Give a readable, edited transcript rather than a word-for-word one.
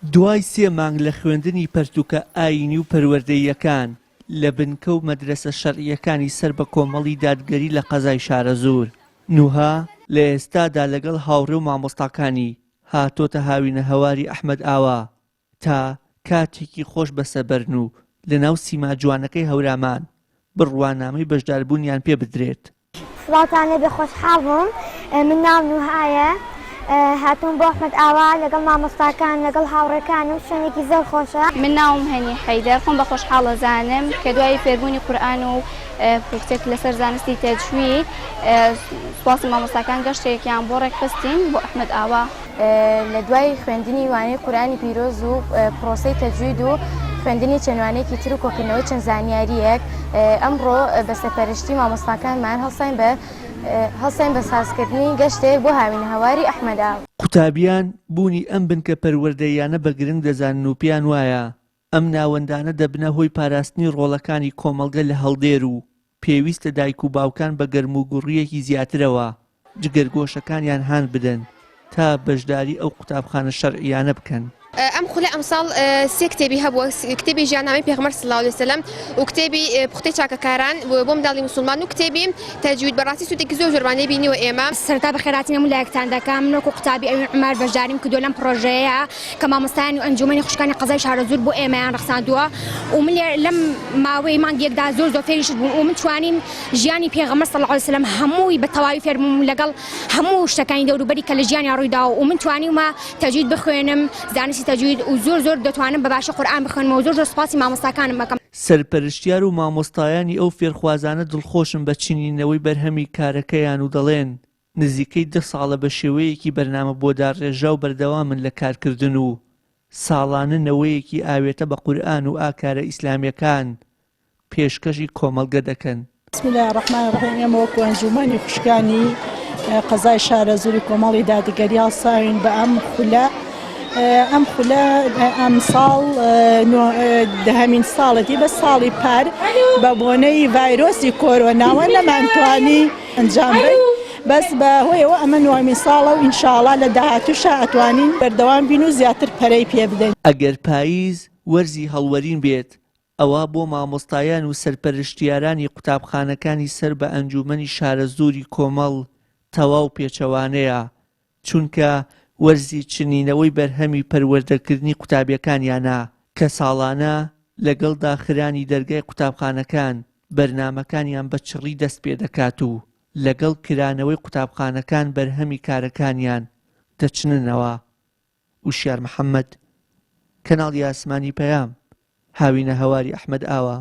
دوای سێ مانگ لە خوێندنی پەرتووکە ئایینی و پەروەردەییەکان لە بنکە و مەدرەسە شەرعییەکانی سەر بە کۆمەڵی دادگەری لە قەزای شارەزوور، نوها لە ئێستادا لەگەڵ هاوڕێ و مامۆستاکانی هاتۆتە هاوینەهەواری ئەحمەد ئاوا تا کاتێکی خۆش بەسەربەرن و لەناو سیما جوانەکەی هەورامان بڕوانامەی بەشداربوونیان پێ بدرێت. سڵاوتان لێبێ خۆشحاڵ بووم من ناوم نوهایە هاتووم بۆ ئەحمەد ئاوا لەگەڵ مامۆستاکان لەگەڵ هاوڕێکانم شوێنێکی زۆر خۆشە. من ناوم هەنی حەیدەر خۆم بە خۆشحاڵ ئەزانم کە دوای فێربوونی قورئان و پوختێک لەسەر زانستی تەجوید سوپاسی مامۆستاکان گەشتێکیان بۆ ڕێکخستین بۆ ئەحمەد ئاوا. لە دوای خوێندنی وانەی قورئانی پیرۆز و پرۆسەی تەجوید و خوێندنی چەند وانەیەکی تر و کۆکردنەوەی چەند زانیارییەک ئەمڕۆ بە سەرپەرشتی مامۆستاکانمان هەڵساین بە هەڵساین بە سازکردنی گەشتێک بۆ هاوینەهەواری ئەحمەدئاوا. قوتابیان بوونی ئەم بنکە پەروەردەییانە بە گرنگ دەزانن و پێیان وایە ئەم ناوەندانە دەبنە هۆی پاراستنی ڕۆڵەکانی کۆمەڵگە لە هەڵدێر و پێویستە دایک و باوکان بە گەرموگوڕییەکی زیاترەوە جگەرگۆشەکانیان هان بدەن تا بەشداری ئەو قوتابخانە شەرعییانە بکەن. ئەم خولە ئەمساڵ سێ کتێبی هەبووە، کتێبی ژیاننامەی پێغەمبەر صلی اللە علیە وسلم و کتێبی پوختەی چاکەکاران بۆ منداڵی موسڵمان و کتێبی تەجوید، بەڕاستی سوودێکی زۆر زۆرمان لێ بینیوە ئێمە. سەرەتا بەخێرهاتنی هەموو لایەکتان دەکەم، من وەکو قوتابی ئەوین عومەر بەشداریم کردووە لەم پڕۆژەیە کە مامۆستایان و ئەنجومەنی خوشکانی قەزای شارەزوور بۆ ئێمەیان ڕەخساندووە و من لەم ماوەی مانگێکدا زۆر زۆر فێری شت بووم و من توانیم ژیانی پێغەمبەر صلی اللە علیە وسلم هەمووی بە تەواوی فێر بووم لەگەڵ هەموو شتەکانی دەوروبەری کە لە ژیانیا ڕوویداوە و من توانیومە تەجوید بخوێنم زانستی تەجوید و زۆر زۆر دەتوانم بە باشی قورئان بخوێنمەوە زۆر زۆر سوپاسی مامۆستاکانم ئەکەم. سەرپەرشتیار و مامۆستایانی ئەو فێرخوازانە دڵخۆشن بە چنینەوەی بەرهەمی کارەکەیان و دەڵێن، نزیکەی دە ساڵە بە شێوەیەکی بەرنامە بۆداڕێژراو بەردەوامن لە کارکردن و ساڵانە نەوەیەکی ئاوێتە بە قورئان و ئاکارە ئیسلامیەکان پێشکەشی کۆمەڵگە دەکەن. بسم اللە الرحمن الرحیم ئێمە وەکو ئەنجومەنی خوشکانی قەزای شارەزووری کۆمەڵی دادگەری هەڵساوین بە ئەم خولە ئەم خولە ئەمساڵ دەهەمین ساڵەتی بە ساڵی پار بە بۆنەی ڤایرۆسی کۆرۆناوە نەمانتوانی ئەنجام بەین بەس بە هۆیەوە ئەمە نۆهەمین ساڵە و ئینشاڵا لە داهاتووشا ئەتوانین بەردەوام بین و زیاتر پەرەی پێ بدەین. ئەگەر پاییز وەرزی هەڵوەرین بێت، ئەوا بۆ مامۆستایان و سەرپەرشتیارانی قوتابخانەکانی سەر بە ئەنجوومەنی شارەزووری کۆمەڵ تەواو پێچەوانەیە، چونکە وەرزی چنینەوەی بەرهەمی پەروەردەکردنی قوتابیەکانیانە کە ساڵانە لەگەڵ داخرانی دەرگای قوتابخانەکان بەرنامەکانیان بە چڕی دەست پێدەکات و لەگەڵ کرانەوەی قوتابخانەکان بەرهەمی کارەکانیان دەچننەوە. وشیار محەمەد، کەناڵی ئاسمانی پەیام، هاوینەهەواری ئەحمەد ئاوا.